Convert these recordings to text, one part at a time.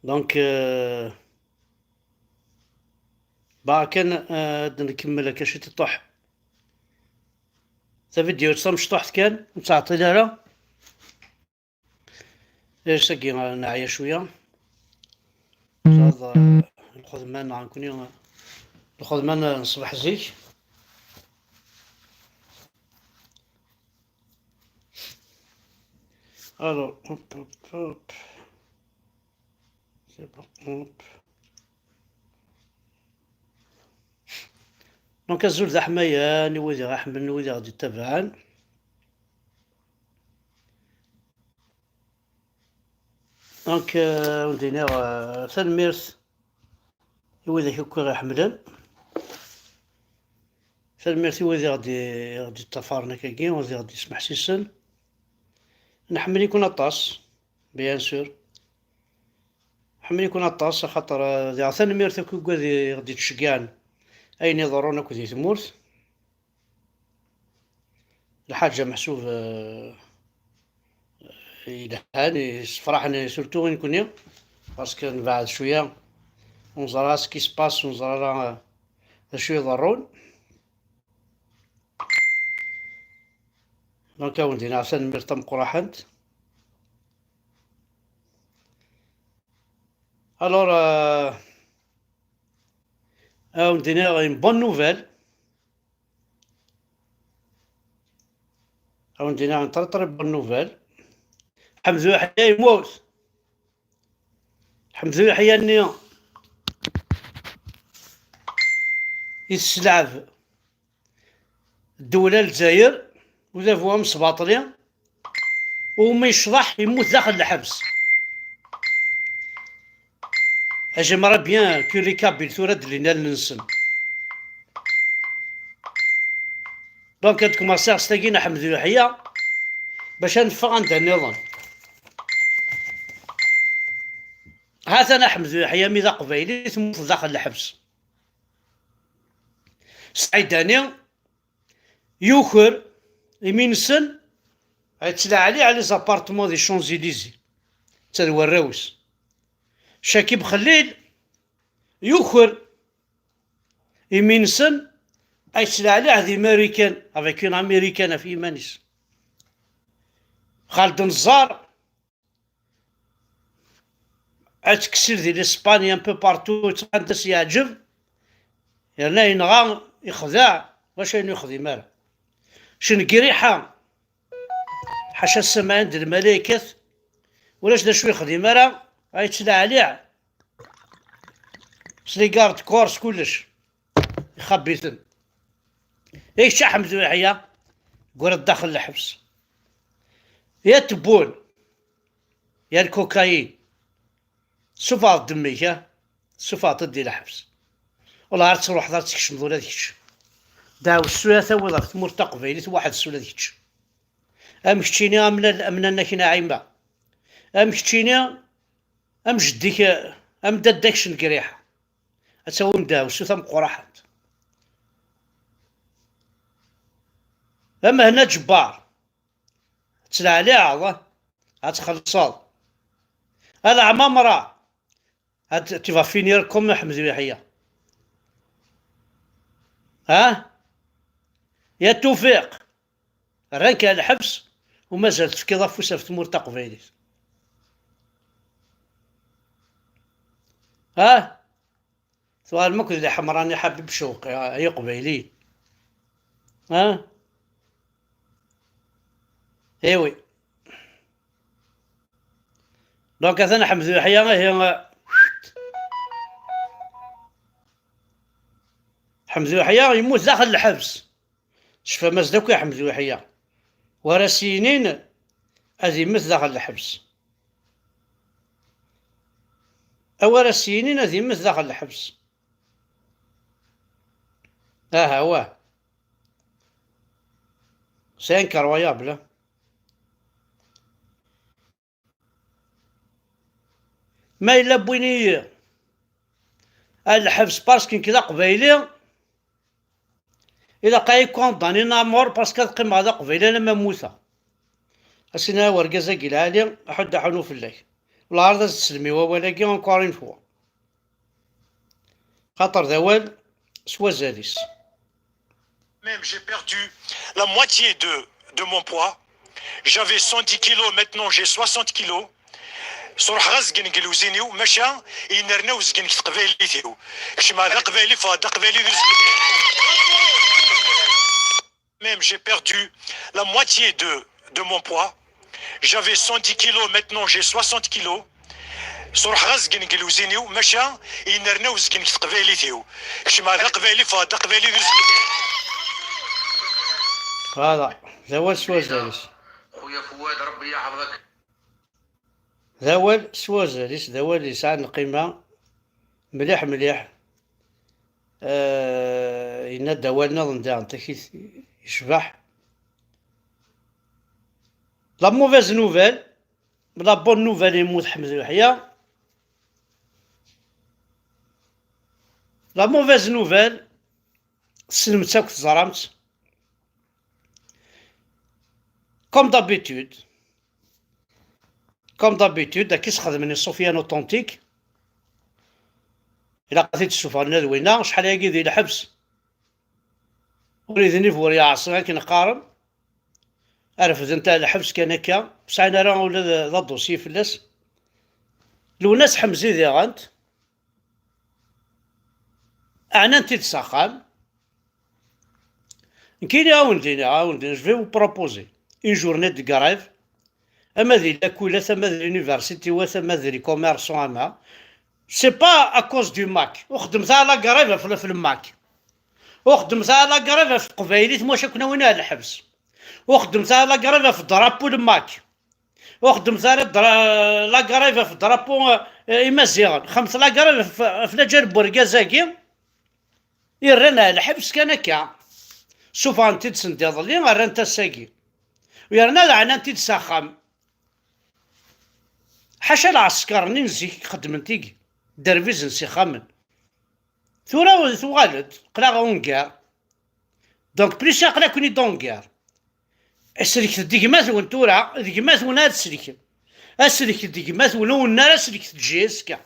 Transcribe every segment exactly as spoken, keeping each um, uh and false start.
Donc, euh, bah, kan, euh, ad nkemmel akka ciṭuḥ. Tavidyut tamecṭuḥt kan, ur ttɛeṭṭil ara. Ass-agi, euh, neɛya cwiya. Saɛd, euh, lxedma neɣ nekkni, euh, lxedma n ṣṣbeḥ zik. Alors, hop, hop, hop. C'est bon, hop. Donc, azul d aḥmayan i wid i ɣ-iḥemmlen, wid i ɣ-d-ittabaɛen. Donc, euh, ad wen-d-iniɣ, euh, tanemmirt i widak akk i ɣ-iḥemmlen. Tanemmirt i wid i ɣ-d-, i ɣ-d-iṭṭafaren akkagi, wid i ɣ-d-ismeḥsisen. Nḥemmel-iken aṭas, bien sûr. Nḥemmel-iken aṭas, axaṭer, euh, diɣ tanemmirt akk i wid i ɣ-d-ittceggɛen ayen iḍerrun akk di tmurt. Lḥaǧa meḥsub, euh, yelhan, yessefraḥen, surtout i nekkni, parce que nebɛed cwiya, ur neẓra ce qui se passe, ur neẓra ara, euh, d acu iḍerrun. Donc, ad wen-d-iniɣ tanemmirt tameqqraḥent. Alors, euh, ad wen-d-iniɣ une bonne nouvelle. Ad wen-d-iniɣ une très, très bonne nouvelle. Ḥmed Uyeḥya yemmut. Ḥmed Uyeḥya-nni i tesleɛb ddewla n Lezzayer, udabu amesbaṭli, umi yecḍeḥ yemmut daxel lḥebs. J'aimerais bien que les Kabyles tura d-lin allen-nsen. Donc, ad kmaṣiɣ s tagi n Ḥmed Uyeḥya, bac ad neffeɣ anda nniḍen. Ha-t-an Ḥmed Uyeḥya, mi d aqbayli, temmut daxel lḥebs. Saɛid Dani yuker imi-nsen, ad yettlaɛliɛ les appartements des Champs-Élysées, netta d warraw-is. Cakib Xellil yuker imi-nsen, ad yettlaɛliɛ di Marikan, avec une Américaine ɣef yiman-is. Xaled Nezzar ad tekkes di l'Espagne, un peu partout, yettban-d as yeɛǧeb, yerna yenɣa, yexdeɛ, bac ayen ur yexdim ara. Cengiriḥa, ḥaca ssamɛin d lmalaykat, ulac d acu yexdim ara, ay yettlaɛliɛ s les gardes corps, s kullec, ixab-iten. I kečč a Ḥmed Uyeḥya, ggureḍ daxel lḥebs. Ya Tebbun, ya lkukayin, sufeɣ-d ddem-ik, ah, sufeɣ-t-id di lḥebs. Wala ar truḥeḍ, ar tkecmeḍ ula d kečč. Dɛewsu a tawiḍ ɣef tmurt taqbaylit waḥed-s ula d kečč. Am keččini, am la-, am nanna-k Naɛima. Am keččini, am jeddi-k, am dadda-k Cengriḥa. Ad tawim dɛewsu tameqqraḥent. A Mhenna Ǧebbar, ad tleɛliɛeḍ, ad txellṣeḍ. A Leɛmamra, ad, tu vas finir comme Ḥmed Uyeḥya. Ha? Ya Tufiq, rran-k ar lḥebs, u mazal tefkiḍ afus ɣef tmurt taqbaylit. Ha? Tuɣalem akk d leḥemrani, Ḥabib Cewqi, ay Iqbayliyen. Ha? Eh oui. Donc, atan Ḥmed Uyeḥya, ihi, Ḥmed Uyeḥya yemmut daxel lḥebs. Tecfam-as-d akk i Ḥmed Uyeḥya. Wa ara s-yinin ad yemmet daxel lḥebs. A wa ara s-yinin ad yemmet daxel lḥebs. Aha, wah. C'est incroyable, hein. Ma yella wwin-iyi ar lḥebs parce que nekk d aqbayli, ilaq ad iyi-kondani à mort parce que ad qqimeɣ d aqbayli alamma mmuteɣ. Ad s-iniɣ i urgaz-agi lɛali, aḥuddu aḥunu fell-ak. Lɛerḍ ad s-teslem i wawal-agi encore une fois. Xaṭer d awal s wazal-is. Même, j'ai perdu la moitié de, de mon poids. J'avais cent dix kilos, maintenant j'ai soixante kilos. Sruḥeɣ azgen deg lewzin-iw, maca yennerna uzgen deg teqbaylit-iw. Kecmeɣ d aqbayli, ffɣeɣ d aqbayli d uzgen. Même, j'ai perdu la moitié de, de mon poids. J'avais cent dix kilos, maintenant j'ai soixante kilos. Sruḥeɣ azgen deg lewzin-iw, maca yennerna uzgen deg teqbaylit-iw. Kecmeɣ d aqbayli, ffɣeɣ d aqbayli d uzgen. Voilà, d awal s wazal-is. Xuya Fouad, Rebbi yeḥfeḍ-k. D awal s wazal-is, d awal yesɛan lqima mliḥ mliḥ. Eh, yenna-d awal nniḍen daɣen, takit yecbeḥ. La mauvaise nouvelle, la bonne nouvelle, yemmut Ḥmed Uleḥya. La mauvaise nouvelle, tessnem-tt akk, teẓram-tt. Comme d'habitude, comme d'habitude, akka i s-xedmen i Sofiane Authentique. Ilaq ad t-id-ssufɣen ad winna, acḥal ayagi di lḥebs. Ur idnib ur yeɛṣi, akken qqaren. Refden-t ar lḥebs kan akka, ur sɛin ara ula d, d adusyi fell-as. Lwennas Ḥemzi diɣen, ɛnan-t-id s axxam. Nekkini a wen-d-iniɣ, a wen-d-iniɣ, je vais vous proposer une journée de grève, ama di lakulat, ama di l'université, ama di les commerçants, ama. C'est pas à cause du Mac. Ur xeddmet ara la grève ɣef, ɣef le Mac. Ur xeddmet ara la grève ɣef teqbaylit, maca ad ken-awin ar lḥebs. Ur xeddmet ara la grève ɣef drapeau le Mac. Ur xeddmet ara dra-, la grève ɣef drapeau, euh, imaziɣen. Xeddmet la grève ɣef, ɣef laǧal n urgaz-agi. I rran ar lḥebs kan akka. Sufɣen-t-id send iḍelli, rran-t ass-agi. Yerna ɛnan-t-id s axxam. Ḥaca lɛesker-nni n zik xeddmen tigi, derbizen s ixxamen. Tura tuɣal-d, aql-aɣ ungar. Donc, plus aql-aken-id ungar. Sellket-d gma-twen tura, d gma-twen ad sellken. Ad sellket-d gma-twen, ur nenna ara sellket-d J S K.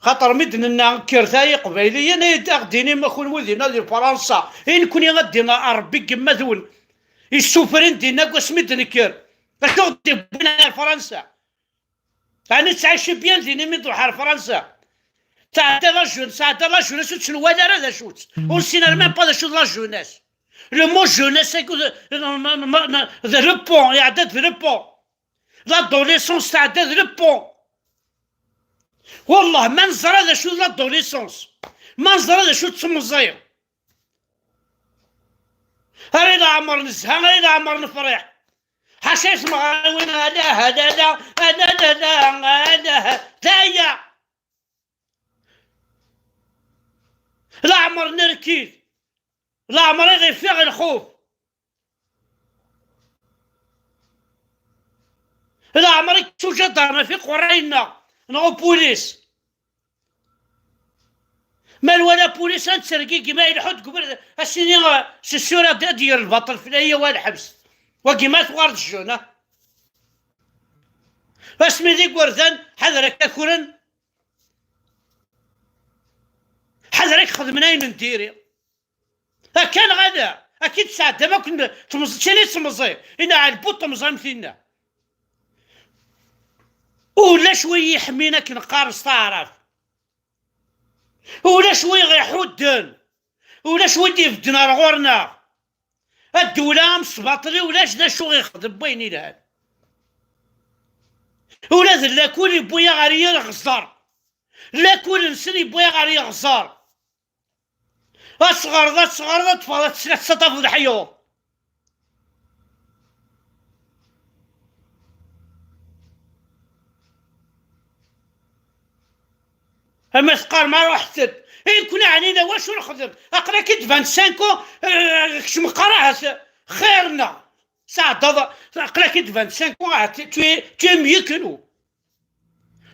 Xaṭer mi d-nenna kkret ay Iqbayliyen, ay d-, aɣ-d-inim a kunwi dinna di Fransa. I nekni ad d-iniɣ a Ṛebbi gma-twen. Issufren dinna deg wasmi d-nekker. Acu ɣ-d-iwwin ar Fransa? Ɛni tettɛici bien din imi d-ruḥ ar Fransa? Tɛedda la jeunesse, tɛedda la jeunesse, ur tt-nwala ara d acu-tt. Ur nessin ara même pas d acu d la jeunesse. Le mot jeunesse, c'est que, euh, ma, ma, ma, d le pont, iɛedda-d d le pont. L'adolescence tɛedda d le pont. Wallah, ma neẓra d acu d l'adolescence, ma neẓra d acu d temẓi. Ara i leɛmer nezha, ara i leɛmer nefriḥ. Ḥaca i tmeɣriwin, ala, ala, ala, ala, ala, ala, d aya. Leɛmer nerkid, leɛmer i ɣ-ifiɣ lxuf. Leɛmer i yettu jadarma f iqerray-nneɣ, neɣ upulis. Ma nwala apulis ad nettergigi, ma ileḥḥu deg ubrid, ad s-nini, ah, c'est sûr ad, ad d-yerr lbaṭel fell-i, yaw a lḥebs. Wagi ma tuɣal d jjeune, ah. Asmi d igerdan, ḥader akka kuren. Ḥader ak xedmen ayen n diri. Akka neɣ ala? Akka i tesɛeddam akk n-, tmeẓ-, d tin i d temẓi. Inaɛel bu temẓi am tinna. Ulac wi yi-ḥmin akken qqaren s taɛrabt. Ulac wi ɣ-iḥudden. Ulac wi d-ibedden ar ɣur-neɣ. A ddewla am sbaṭli ulac d acu ɣ-ixdem wayen ilhan. Ula d lakul yewwi-yaɣ ɣer yiɣzer. Lakul-nsen yewwi-yaɣ ɣer yiɣzer. Ad tɣerḍ, ad tɣerḍ, ad teffɣeḍ, ad tesleḍ, ad tafeḍ leḥyuḍ. Ama teqqarem ma ruḥet-d, i nekni ɛni la wacu nexdem? Aql-ak-id vingt-cinq ans, euh, kečč meqqar ahat xir-nneɣ. Sɛeddaḍ, aql-ak-id vingt-cinq ans, ahat tu es, tu es mieux que nous.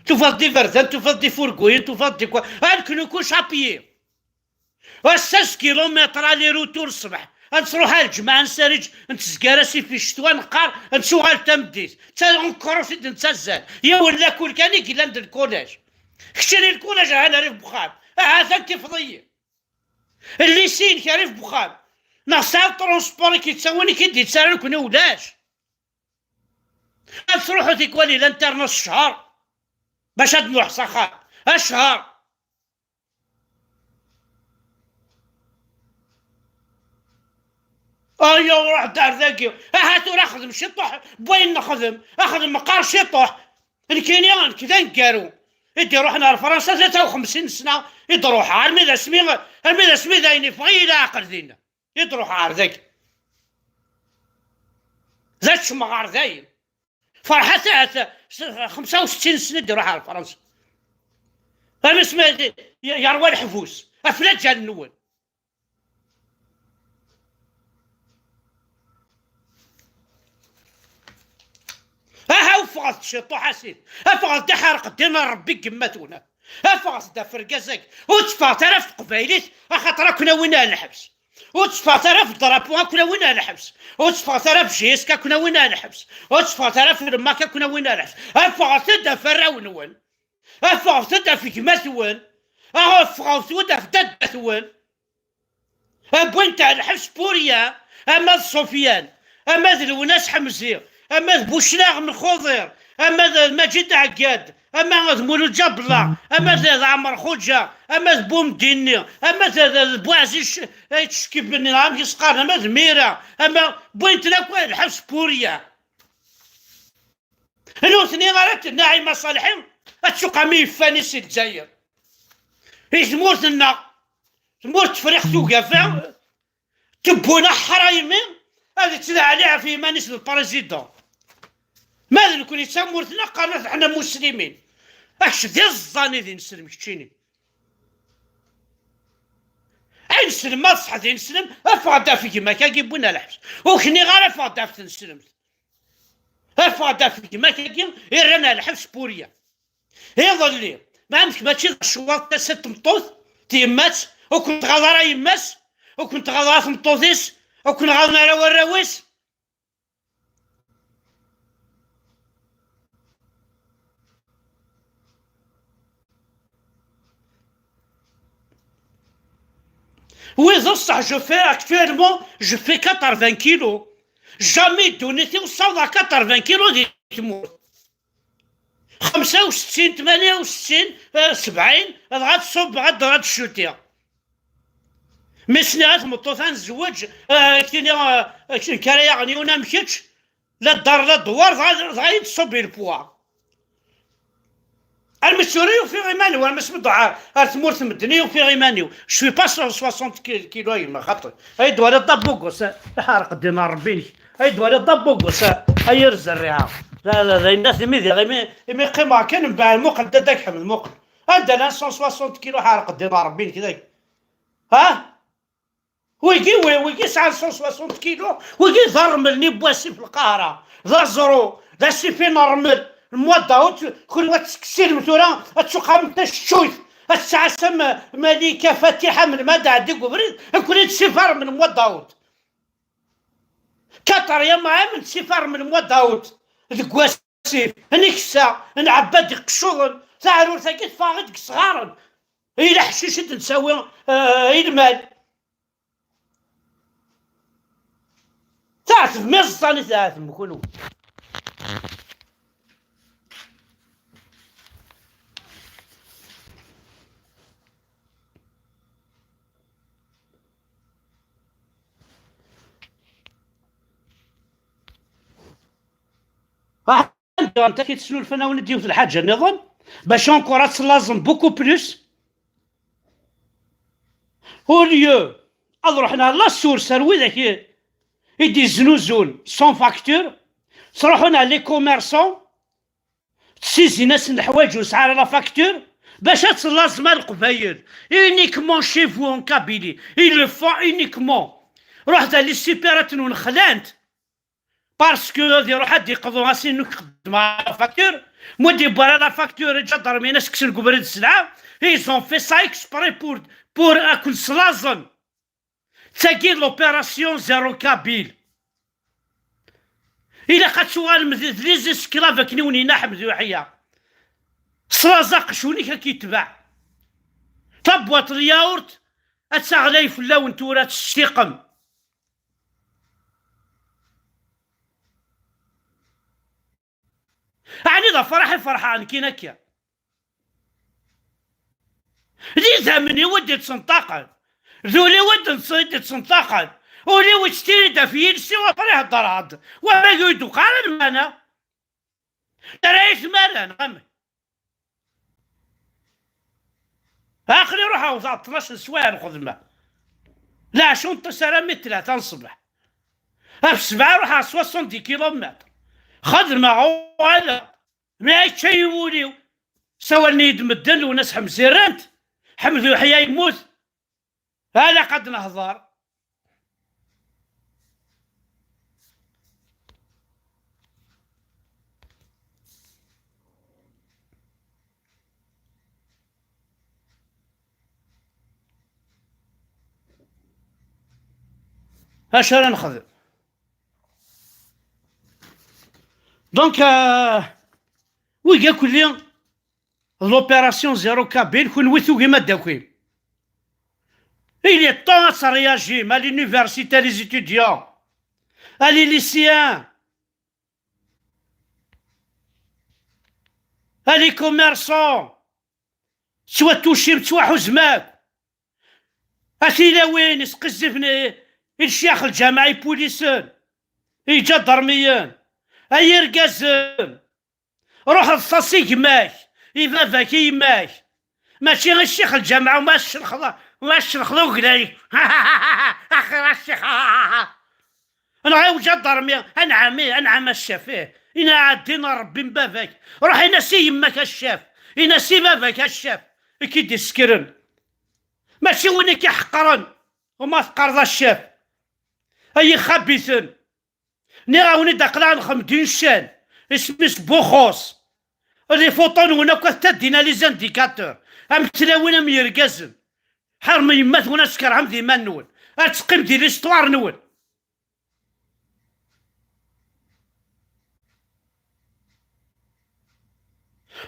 Tufiḍ-d iberdan, tufiḍ-d ifurguyen, tufiḍ-d ikwa. A nekni kullec à pied. Seize kilomètres aller-retour ṣṣbeḥ, Ad nruḥ ar lǧemɛa, nsarǧ, ntezgar asif i ccetwa, neqqar, nettuɣal tameddit. D ta-, encore i d-nettazzal. Yiwen lakul kan i yellan d lkulaj. Keččini lkulaj, ahan rif n uxxam. Ahat ad tifeḍ-iyi. Llisi-inek rif n uxxam. Neɣ tesɛiḍ transport i k-yettawin, i k-id-yettarran, nekkni ulac. Ad truḥu tikwal i l'internet ccher bac ad nruḥ s axxam. Accher. Aya, ruḥ-d ar dagi. Aha, tura xdem ciṭuḥ n wayen nexdem. Axdem meqqar ciṭuḥ. Nekkini, nekk d aneggaru i d-iruḥen ar Fransa tlata u xemsin sna i d-ruḥeɣ, armi d asmi, armi d asmi d ayen iffeɣ-iyi leɛqel dinna. I d-ruḥeɣ ar dagi. D ačemɣar dayen. Ferḥat ahat s-, xemsa u settin sna i d-iruḥ ar Fransa. Armi asmi y-, yerwa leḥbus ɣef laǧal-nwen. Aha, ffɣet-d ciṭuḥ a sidi. Ffɣet-d, iḥerq ddin n Ṛebbi deg yemma-twen. Ffɣet-d ɣef urgaz-agi. Ur tteffɣet ara ɣef teqbaylit, axaṭer ad ken-awin ar lḥebs. Ur tteffɣet ara ɣef drapeau, ad ken-awin ar lḥebs. Ur tteffɣet ara ɣef J S K, ad ken-awin ar lḥebs. Ur tteffɣet ara ɣef le MAK, ad ken-awin ar lḥebs. Ffɣet-d ɣef arraw-nwen. Ffɣet-d ɣef gma-twen. Ffɣet-d ɣef dadda-twen. Wwin-t ar lḥebs pour rien, ama d Sufyan, ama d Lwennas Ḥemzi, ama d Buclaɣ Mxuḍir, ama d Maǧid Ɛeggad, ama d Mulud Ǧabella, ama d, d Ɛmer Xuǧa, ama d Bumdinni, ama d, d, d Buɛziz Č-, Ttcekbeni, amek i s-qqaren, ama d Mira, ama wwin-ten akk ar lḥebs pour rien. Nutni ara d-, Naɛima Ṣaleḥi ad tuqam i yeffan-is i Lezzayer. I tmurt-nneɣ, tmurt Tefriqt Ugafa, tewwun aḥraymi ad yettlaɛli ɣef yiman-is d lprésident. Ma d nekkni d tamurt-nneɣ, qqaren-as aḥna muslimin. Kečč d iẓẓan i d ineslem keččini. Ay neslem, ma d ṣṣeḥ d ineslem, ffeɣ-d ɣef gma-k-agi wwin ar lḥebs. Ur k-nniɣ ara ffeɣ-d ɣef tneslemt. Ffeɣ-d ɣef gma-k-agi i rran ar lḥebs pour rien. Iḍelli, ma amek mačči d ccwaṭ tasa n tmeṭṭut, d yemma-tt, ur ken-tɣaḍ ara yemma-s, ur ken-tɣaḍ ara tmeṭṭut-is, ur ken-ɣaḍen ara warraw-is. Oui, d ṣṣeḥ, je fais actuellement, je fais quatre-vingts kilos. Jamais ddunit-iw ssawḍeɣ quatre-vingts kilos di tmurt. Xemsa u settin, tmanya u settin, eh, sebɛin, dɣa ad ṣubbeɣ, ad, ad cutiɣ. Mi s-nniɣ i tmeṭṭut ad nezweǧ, eh, ad k-tini, eh, nekk ara yaɣen yiwen am kečč, la ddar, la ddwar, dɣa, dɣa i d-tṣubb i lpwa. Armi d tura yufiɣ iman-iw, armi s-, ar tmurt n medden i yufiɣ iman-iw. Je suis pas sur soixante ki-, kilos a yemma, xaṭi. Ay d-twaliḍ d abugus, iḥerq ddin n Ṛebbi-inek. Ay d-twaliḍ d abugus, ay yir zerriɛa. D, d, d ayen imi diɣ, imi, imi qqimeɣ kan, mbeɛd muqel Dada Ḥmed, muqel. Anda llan cent soixante kilos, ḥerq ddin n Ṛebbi-inek dagi? Ha? Wigi, wi-, wigi sɛan cent soixante kilos, wigi d armel-nni n wasif Lqahra, d aẓru, d asifi n rrmel, n mois d'août, kunwi ad teksirem tura, ad tuqamem taceccuyt, ad tettɛassam Malika Fatiḥa melmi ad ɛeddi deg ubrid, nekkni d sif armel n mois d'août. Quatre ya maɛam n sif armel n mois d'août, deg wasif, neksa, nɛebba-d iqeccuḍen, taɛrurt-agi teffeɣ-aɣ-d deg isɣaren, i leḥcic i d-nettawi, eh, i lmal. Tɛetbem iẓẓan i tɛetbem kunwi. Anda anta i tesnulfan-awen-d yiwet lḥaǧa nniḍen, bac encore ad tellaẓem beaucoup plus. Au lieu ad ruḥen ɣer la source, ar widak i, i d-iznuzun sans facture, ttruḥun ɣer les commerçants, ttizin-asen leḥwayeǧ ur nesɛi ara la facture, bac ad tellaẓem a Leqbayel, uniquement chez vous en Kabylie, ils le font uniquement. Ruḥet ɣer les supérettes-nwen, xlan-t. Parce que ad iruḥ ad d-iqḍu asin ur k-xeddmeɣ ara la facture. Ma d-iwwi ara la facture, iǧadarmiyen ad s-kksen deg ubrid sselɛa. Ils ont fait ça exprès pour, pour ad ken-slaẓen. Tagi l'opération zéro kabyle. Ilaq ad tuɣalem d, d les esclaves akken i wen-yenna Ḥmed Uḥya. Slaẓ aqecwun-ik ad k-yetbeɛ. Tabwaṭ n lyawurt ad taɣlay fell-awen tura ad tessiqem. Ɛni d afraḥ i ferḥeɣ nekkini akka? D idammen-iw i d-ittenṭaqen, d ul-iw i d-, i d-ittenṭaqen, ul-iw ittiri-d ɣef yiles-iw akken i heddreɣ-d, wamag ur yi-d-uqeɛ ara lmana. Terra-yi tmara neɣ amek? Aql-i ruḥeɣ wteɣ tnac n sswayeɛ lxedma. Leɛca ur nṭis ara mi tlata n ṣṣbeḥ. Ɣef ssebɛa ruḥeɣ soixante-dix kilomètres. Xedmeɣ, uɣaleɣ. Mi yečča-yi wul-iw. Sawalen-iyi-d medden, Lwennas Ḥemzi rran-t. Ḥmed Uḥya yemmut. Alaq ad nehḍer. Acu ara nexdem? Donc, euh, wigi akk-nni d l'opération zéro kabyle, kunwi tugim ad d-takim. Il est temps ad tréagim à l'université, les étudiants, à les lycéens, à les commerçants, ttwatucim, ttwaḥuzem akk. A tilawin isqizzifen i, i lecyax lǧameɛ, ipulisen, iǧadarmiyen, ay irgazen, ruḥ ḍṣa-s i gma-k, i baba-k, i yemma-k. Mačči i ccix lǧameɛ, uma tcelxeḍ, uma tcelxeḍ ugla-k. Axir a ccix. Neɣ i uǧadarmi, anɛam, ih, anɛam a ccaf, ih. Ina ɛeddi n Ṛebbi n baba-k. Ruḥ in-as i yemma-k a ccaf. In-as i baba-k a ccaf. I k-id-isekren. Mačči win i k-iḥeqren. Uma teqqareḍ a ccaf. Ay ixabiten. Nniɣ-awen-id aql-aɣ nxeddem une chaîne. Isem-is Buxus. Les photos-nwen akk ad ttadin à les indicateurs. Am tlawin am yirgazen. Ḥerrem yemma-twen ad tkerhem d iman-nwen. Ad teqqim di l'histoire-nwen.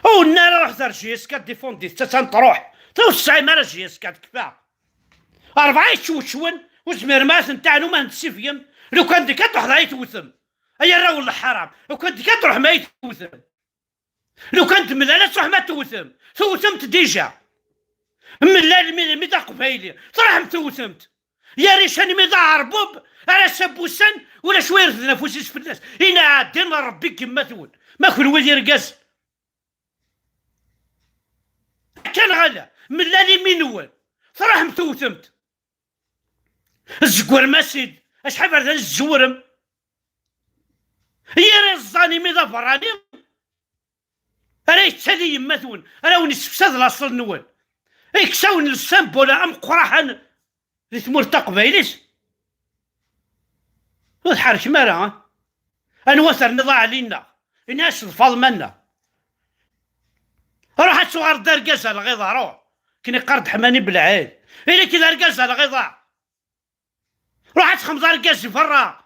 Ur nni ara ruḥet ar J S K défendit-tt, attan truḥ. Ur tesɛim ara J S K, tekfa. Rebɛa yettwecwen, ur tezmirem ara ad ten-teɛnum, ad ten-tessifgem. Lukan d kan truḥeḍ ad yi-tewtem. Ay arraw n leḥram, lukan d kan truḥem ad yi-tewtem. Lukan d Mellal ad truḥem ad tewtem. Tewtem-t déjà. Mellal mi, mi d aqbayli, truḥem tewtem-t. Yarican mi d aɛerbub, ar ass-a n wussan, ulac wi irefden afus-is fell-as. Ina ɛeddi n Ṛebbi deg yemma-twen. Ma kenwi d irgazen. Akka neɣ ala, Mellal imi-nwen, truḥem tewtem-t. Tzewrem-as-id, acḥal berdan tzewrem. Yir iẓẓan imi d aberrani, ara yettali yemma-twen, ara wen-yessefsad laṣel-nwen, yekkes-awen le symbole ameqqraḥan di tmurt taqbaylit. Ur tḥerkem ara, ha? Anwa terniḍ aɛli-nneɣ? Ini-as d Faḍma-nneɣ. Ruḥ ad tuɣaleḍ d argaz a lɣiḍa, ruḥ. Ken iqqar-d Ḥmani Belɛid. Ili-k d argaz a lɣiḍa. Ruḥ ad texmeḍ argaz i berra.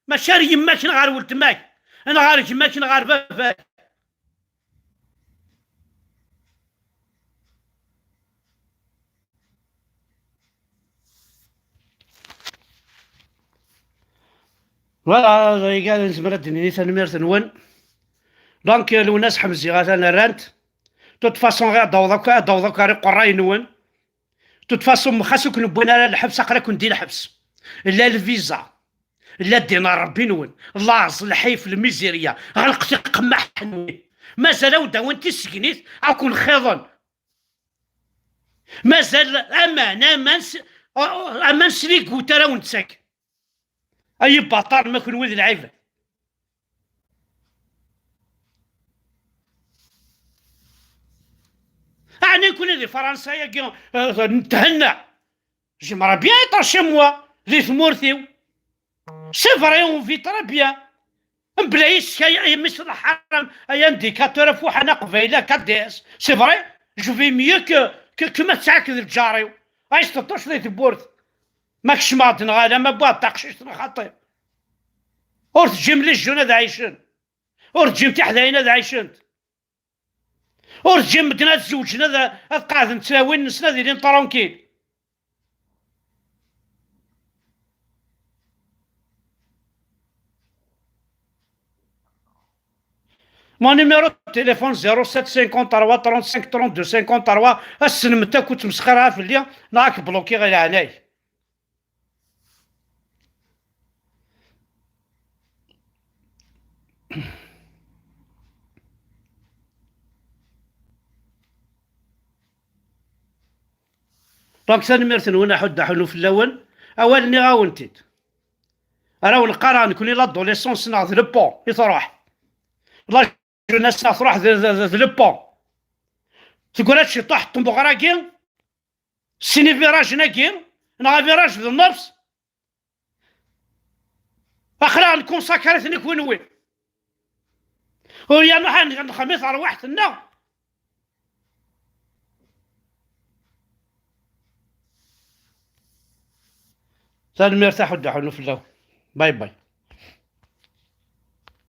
Mačči ar yemma-k neɣ ar weltma-k, neɣ ar gma-k neɣ ar baba-k. Voilà, d ayagi ara nezmer ad d-nini tanemmirt-nwen. Donc, Lwennas Ḥemzi atan rran-t. De toute façon, ad d-taweḍ akk, ad d-taweḍ akk ar iqerray-nwen. De toute façon, xas ur ken-wwin ara lḥebs, aql-aken di lḥebs. La lviza, la ddin n Ṛebbi-nwen, laẓ, lḥif, lmizirya, ɣelqet iqemmaḥen-nwen. Mazal ad wen-d-awin tissegnit, ad ken-xeḍen. Mazal aman, aman s, aman s ligut ara wen-ttaken. Ay ibaṭaren, ma kenwi d lɛibad. Ɛni nekkni di Fransa-yagi, eh, nethenna? J'aimerais bien être chez moi, di tmurt-iw. C'est vrai, on vit très bien. Mebla yis-k ay, ay mmi-s n lḥaram, ay indicateur afuḥan aqbayli, K D S. C'est vrai, je vis mieux que, que, que ma tesɛa-k d lǧar-iw. Ay s teṭṭuc di tewwurt. Ma kecmeɣ-d neɣ ala, ma wwiɣ-d taqcict neɣ xaṭi. Ur teǧǧim les jeunes ad ɛicen. Ur teǧǧim tiḥdayin ad ɛicent. Ur teǧǧim medden ad zewǧen, ad, ad qeɛden tlawin-nsen, ad ilin tranquille. Mon numéro de téléphone zéro sept cinquante-trois trente-cinq trente-deux cinquante-trois. Ass-n mettak ur ttmesxiṛ ara fell-i, neɣ ad k-blokiɣ i leɛnay. Donc, tanemmirt-nwen, aḥuddu aḥunnu fell-awen. Awal nniɣ-awen-t-id. Ara wen-qqareɣ nekkni, l'adolescence-nneɣ d le pont i truḥ. La jeunesse-nneɣ truḥ d, d, d, d le pont. Teggra-d ciṭuḥ n tmeɣra-agi, sin ivirajen-agi, neɣ aviraj d nnefs. Aql-aɣ nkonsakri-ten i kunwi. Ur yerna ḥa nexdem i terwiḥt-nneɣ. Tanemmirt, aḥuddu aḥunnu fell-awen. Bye bye.